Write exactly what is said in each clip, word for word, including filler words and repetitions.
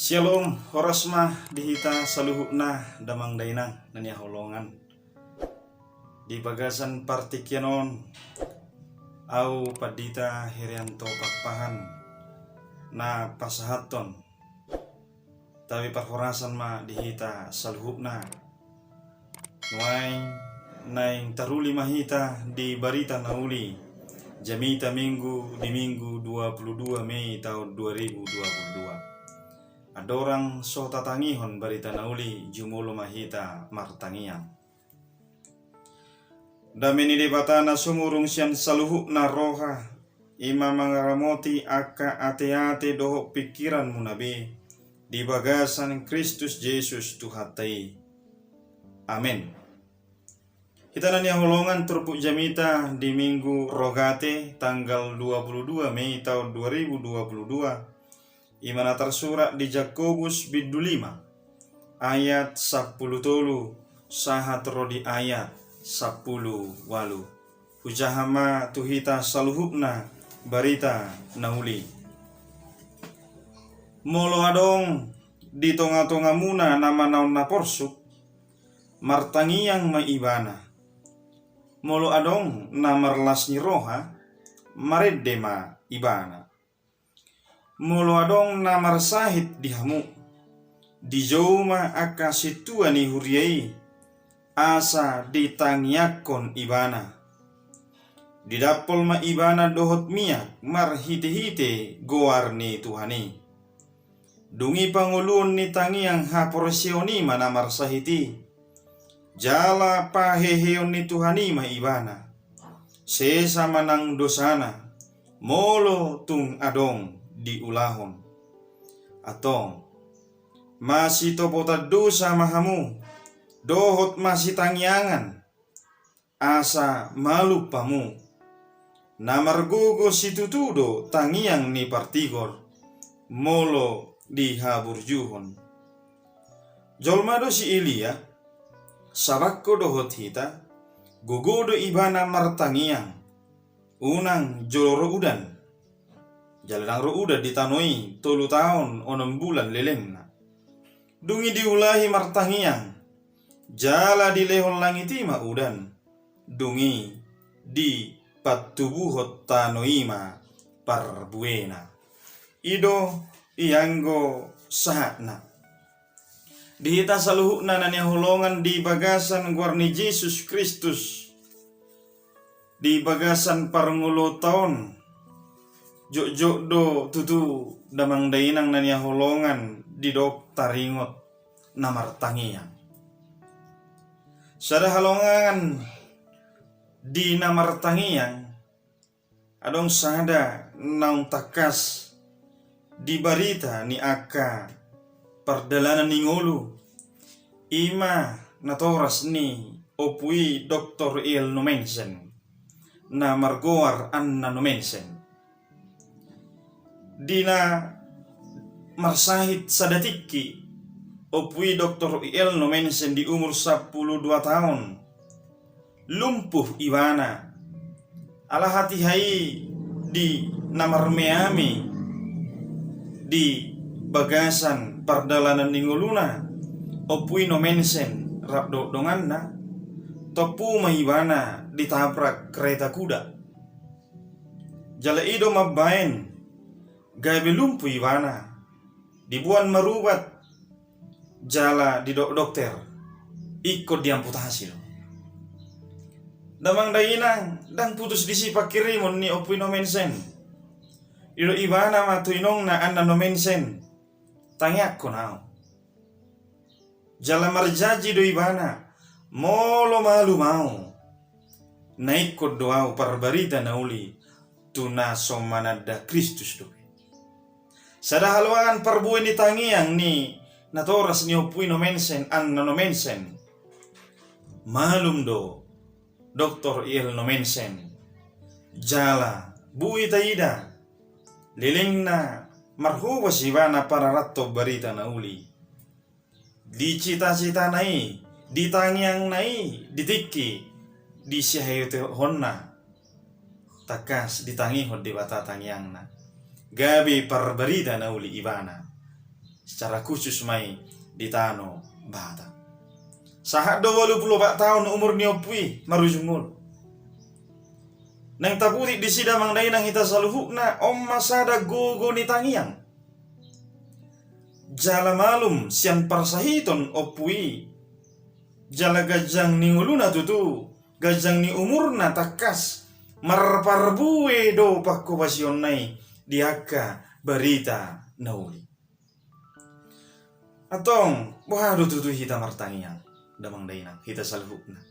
Syalom, horas ma di hita saluhutna damang dainang na nihaholongan. Di bagasan partingkian on, au Pandita Herianto Pakpahan na pasahathon. Tabi parhorasan ma di hita saluhutna. Nuaeng naeng taruli ma hita di barita na uli jamita Minggu di Minggu dua puluh dua Mei taon dua ribu dua puluh dua. Andorang so tatangihon barita na uli, jumolo ma hita martangiang. Dame ni Debata na sumurung sian saluhutna roha, i ma mangaramoti angka ateate dohot pingkiranmuna be di bagasan Kristus Jesus Tuhanta i. Amen. Hita na nihaholongan, turpuk jamita di Minggu Rogate tanggal dua puluh dua Mei taon dua ribu dua puluh dua, i ma na tarsurat di Jakobus bindu lima ayat sampulu tolu sahat ro di ayat sampulu ualu. Hujaha ma tu hita saluhutna barita na uli. Molo adong di tongatongamuna na manaon na porsuk, martangiang ma ibana. Molo adong na marlas ni roha, marende ma ibana. Molo adong na marsahit di hamu, dijou ma angka sintua ni huria i, asa ditangiangkon ibana. Didampol ma ibana dohot miak marhitehite goar ni Tuhan i. Dung i pangoluon ni tangiang haporseaon i ma na marsahit i, jala paheheon ni Tuhan i ma ibana. Sesa ma nang dosana, molo tung adong diulahon. Antong, masitopotan dosa ma hamu, dohot masitangiangan, asa malum hamu. Na margogo situtu do tangiang ni partigor, molo dihaburjuhon. Jolma do si Elia, sabangko dohot hita, gogo do ibana martangiang, unang jolo ro udan. Jala ndang ro udan di tano i tolu taon onom bulan lelengna. Dung i diulahi martangiang, jala dilehon langit i ma udan. Dung i dipatubuhon tano i ma parbuena. I do ianggo sahatna. Di hita saluhutna na nihaholongan di bagasan goar ni Jesus Kristus, di bagasan parngoluonta on, jotjot do tutu damang dainang na nihaholongan didok taringot na martangiang. Sada halongangan di na martangiang, adong sada naung tangkas di barita ni angka pardalanan ni ngolu, i ma natoras ni ompu i Doktor Eyal Nommensen, na margoar Anna Nommensen. Di na marsahit sada tingki ompu i Doktor Eyal Nommensen di umur sampulu dua taon, lumpuh ibana. Ala hatiha i di na marmeami di bagasan pardalanan ni ngoluna, ompu i Nommensen rap dohot donganna, tompu ma ibana ditabrak kereta kuda. Jala i do mambaen gabe lumpuh ibana, diboan marubat, jala didok dokter, ingkon diamputasi do. Damang dainang, ndang putus disi pangkirimon ni ompu i Nommensen. Didok ibana ma tu inongna Anna Nommensen, tangiangkon au. Jala marjanji do ibana, molo malum au, na ingkon do au parbarita na uli tu na so mananda Kristus dope. Sada halongangan parbue ni tangiang ni natoras ni ompu i Nommensen, Anna Nommensen. Malum do Doktor Eyal Nommensen. Jala boi taida, lelengna marhobas ibana pararathon barita na uli. Di cita-citana i, di tangiangna i, di tingki di sihahiutehonna, tangkas ditangihon Debata tangiangna, gabe parbarita na uli ibana. secara khusus ma i di tano Batak. Sahat do ualu pulu opat taon umur ni ompu i marujung ngolu. Naeng taputik disi damang dainang hita saluhutna, on ma sada gogo ni tangiang. Jala malum sian parsahiton ompu i, jala ganjang ni ngoluna tutu, ganjang ni umurna tangkas, marparbue do pangkobasionna i di angka barita na uli. Antong, boha do tutu hita martangiang, damang dainang, hita saluhutna?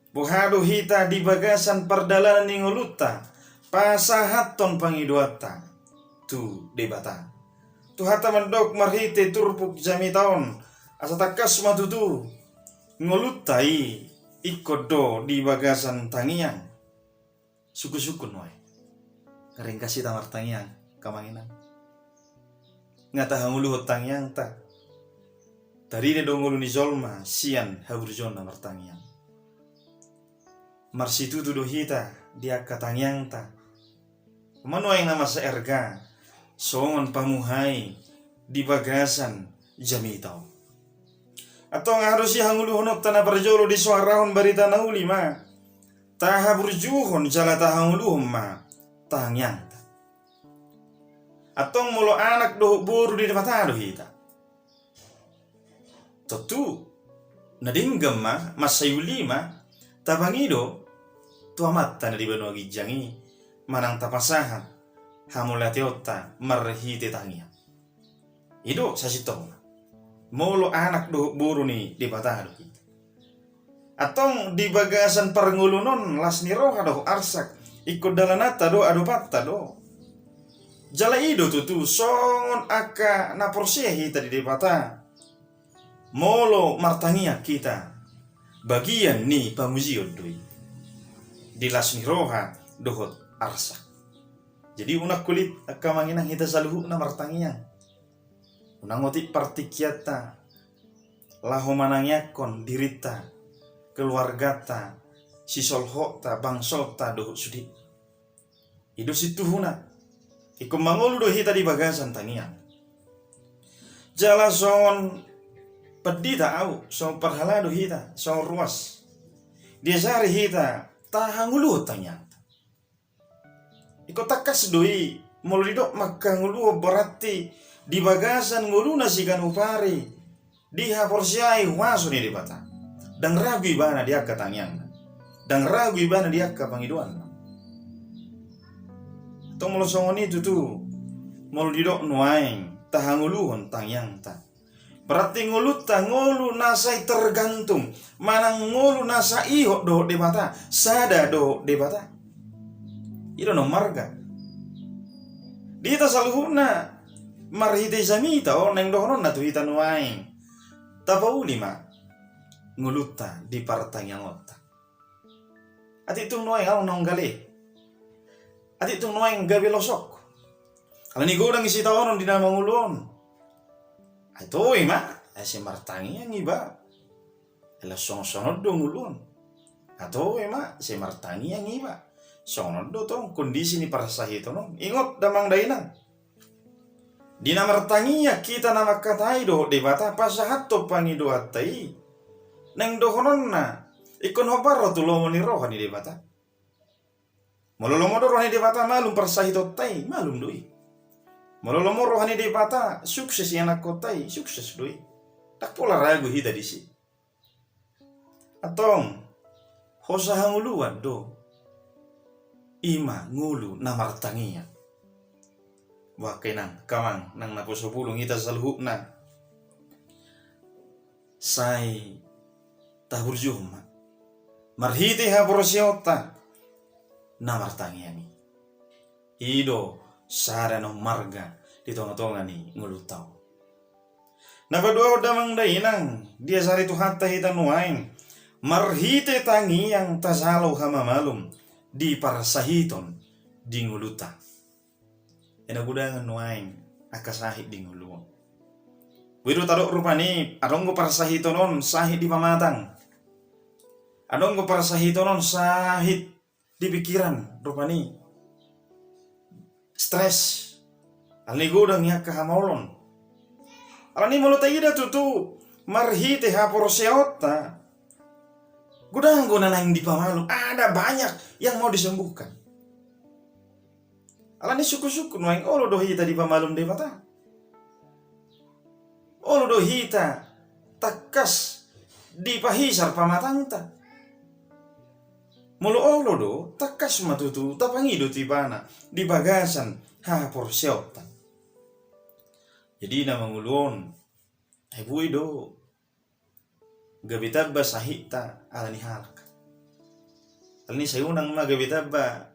Boha do hita di bagasan pardalanan ni ngolunta pasahathon pangidoanta tu Debata? Tuhanta mandok marhite turpuk jamita on, asa tangkas ma tutu ngolunta i ingkon do di bagasan tangiang. Sungkun-sungkun nuaeng. Nga ringgas hita martangiang, angka amang inang. Nga tahangoluhon tangiangta. Tarida do ngolu ni jolma sian haburjuonna martangiang. Marsitutu do hita di angka tangiangta. Manuaeng na masa erga songon pamuhai di bagasan jamita on. Antong aha do sihangoluhononta na parjolo di soarahon barita na uli ma, tahaburjuhon jala tahangoluhon ma tangiangta. Antong molo anak dohot boru ni Debata do hita, tontu na denggan ma, mansai uli ma tapangido tu Amanta na di banua ginjang i, manang tapasahat hamauliateonta marhite tangiang. I do sasintongna. Molo anak dohot boru ni Debata do hita. Antong di bagasan parngoluon on las ni roha dohot arsak, ingkon dalananta do, adopanta do. Jala i do tutu songon angka na porsea hita di Debata. Molo martangiang hita, bagian ni pamujion do i di las ni roha dohot arsak. Jadi unang hulit, angka amang inang, hita saluhutna martangiang. Unang otik partingkianta laho manangiangkon dirinta, keluarganta, sisolhotta, bangsolta dohot sude. I do situhuna. Ingkon mangolu do hita di bagasan tangiang. Jala songon pandita ahu, songon parhalado hita, songon ruas, diajari hita tahangoluhon tangiangta. Ingkon tangkas do i, molo didok manghangoluhon, berarti di bagasan ngoluna siganup ari dihaporseai huaso ni Debata. Ndang ragu ibana di angka tangiangna. Ndang ragu ibana di angka pangidoanna. Antong molo songon i tutu, molo didok nuaeng tahangoluhon tangiangta, berarti ngolunta ngolu na sai tergantung, manang ngolu na saihut dohot Debata, sada dohot Debata. I do na ummarga. Di hita saluhutna marhite jamita on naeng dohononna tu hita nuaeng, tapauli ma ngolunta di partangiangonta. Atik tung nuaeng ahu naung gale. Atik tung nuaeng gabe losok. Alani godang sitaonon di na mangolu on. Ai toe ma, ai sai martangiang iba. Ai laos songon-songon do ngolu on. Ai toe ma, sai martangiang iba. Songon on do tong kondisi ni parsahiton on. Ingot damang dainang. Di na martangiang hita na mangkatai dohot Debata, pasahathon pangidoanta i, naeng dohononna, ingkon hombar ro tu lomo ni roha ni Debata. Molo lomo do roha ni Debata, malum parsahitonta i, malum do i. Molo lomo roha ni Debata, sukses ianakkonta i, sukses do i. Ndang pola ragu hita disi. Antong, hosa hangoluan do. I ma ngolu na martangiang. Boha angka inang, angka amang, nang naposo bulung hita saluhutna, sai taburjuhon ma marhite haporseaonta na martangiang i. I do sada na ummarga di tonga-tonga ni ngolunta on. Na paduahon damang dainang, diajari Tuhanta hita nuaeng, marhite tangiang tajalo hamamalum di parsahiton di ngolunta. Ia na godangan nuaeng angka sahit di ngolu on. Boi do tadok rupani, adong do parsahiton on sahit di pamatang. Adong do parsahiton on sahit di pikiran rupani. Stres. Alani godang i angka hamaolon. Alani molo taida tutu marhite haporseaonta, godang do na naeng dipamalum, ada banyak yang mau disembuhkan. Alani sungkun-sungkun nuaeng olo do hita dipamalum Debata. Olo do hita tangkas dipahisar pamatangta. Molo olo do, tangkas ma tutu tapangido tu Ibana di bagasan haporseaonta. Jadi na mangolu on, ai boi do gabe tamba sahitta alani halak. Alani sai unang ma gabe tamba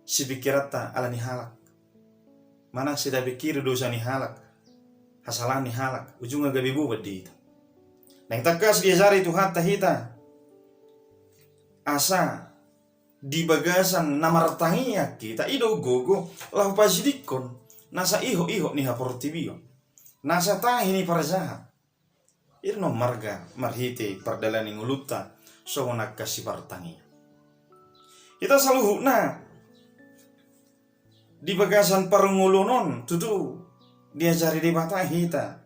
sipikiranta alani halak. Manang sai tapikiri dosa ni halak, hasalahan ni halak, ujungna gabe boban di hita. Naeng tangkas diajari Tuhanta hita asa di bagasan na martangiang hita, i do gogo laho pasidingkon nasa ihot-ihot ni haportibion, nasa tahi ni parjahat. I do na marga marhite pardalanan ni ngolunta songon angka sipartangiang. Hita saluhutna di bagasan parngoluon on tutu diajari Debata hita.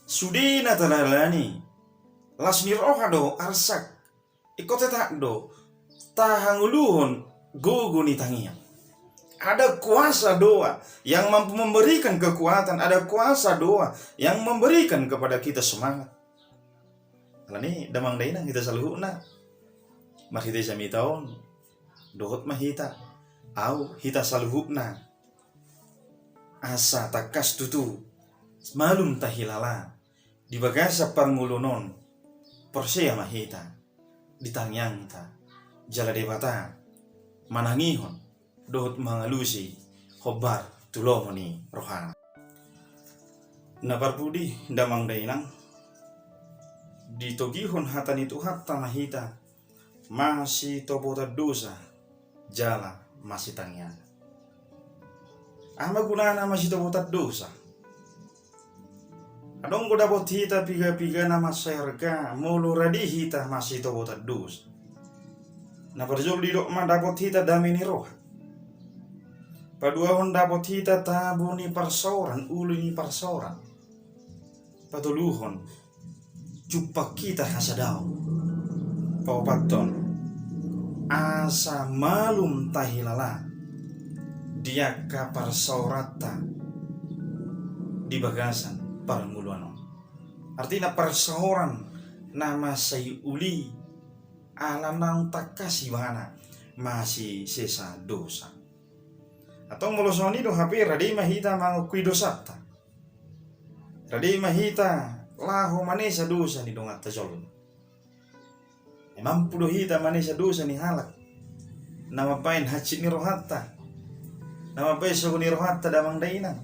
Sude na tadalani, las ni roha do arsak. Ingkon tetap do tahangoluhon gogo ni tangiang. Ada kuasa doa yang mampu memberikan kekuatan, ada kuasa doa yang memberikan kepada kita semangat. Alani damang dainang, hita saluhutna marhite jamita on, dohot ma hita, au, hita saluhutna, asa tangkas tutu malum tahilala di bagasan parngoluon on, porsea ma hita di tangiangta, jala Debata manangihon dohot mangalusi hombar tu lomo ni rohana. Na parpudi damang dainang, ditogihon hata ni Tuhanta ma hita masitopotan dosa jala masitangiangan. Aha ma gunana masitopotan dosa? Adong do dapot hita piga-piga na mansai arga molo rade hita masitopotan dosa. Na parjolo didok ma dapot hita dame ni roha. Paduahon dapot hita tabo ni parsaoran, uli ni parsaoran. Patoluhon, jumpang hita hasadaon. Paopathon, asa malum tahilala di angka parsaoranta di bagasan parngoluon on. Artina parsaoran na mansai uli ala naung tangkas ibana masisesa dosa. Antong molo songon i do hape, rade ma hita mangakui dosanta. Rade ma hita laho manesa dosa ni donganta jolma. Ai mampu do hita manesa dosa ni halak na mambahen hansit ni rohanta, na mambahen sogo ni rohanta damang dainang?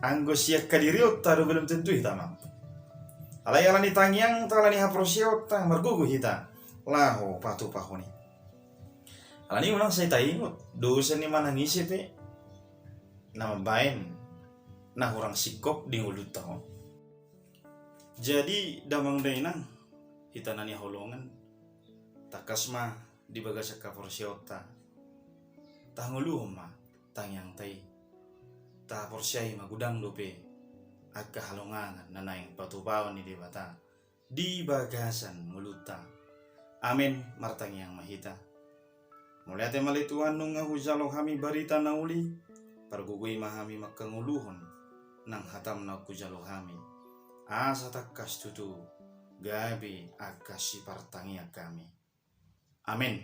Anggo sian hadirionta do belum tentu hita mampu. Alai alani tangiangta, alani haporseaonta, margogo hita laho patupahon i. Alani unang sai taingot, dosa ni manang ise pe na mambahen na hurang singkop di ngolunta on. Jadi damang dainang, hita na hinaholongan, tangkas ma di bagasan haporseaonta tahangoluhon ma tangiangta i. Taporseai ma godang dope angka halongangan na naeng patupahon ni Debata di bagasan ngolunta. Amen. Martangiang ma hita. Mauliate ma ale Tuhan, nunga hujalo hami barita na uli, pargogoi ma hami manghangoluhon nang hatam naung hujalo hami, asa tangkas tutu gabe angka sipartangiang hami. Amen.